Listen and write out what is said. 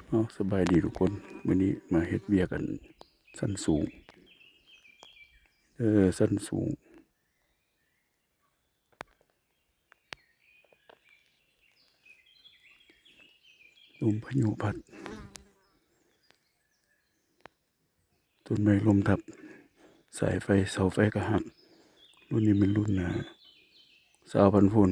ເອົາ ສະບາຍດີທຸກຄົນ, ມື້ນີ້ມາເຮັດວຽກອັນຊັ້ນສູງ ເອີ ຊັ້ນສູງ. ລົມພາຍຸພັດ ຕົ້ນໄມ້ລົ້ມທັບ ສາຍໄຟ ເສົາໄຟກໍຫັກ. ລຸ້ນນີ້ແມ່ນລຸ້ນ ເອີ ຊາວພັນໂວນ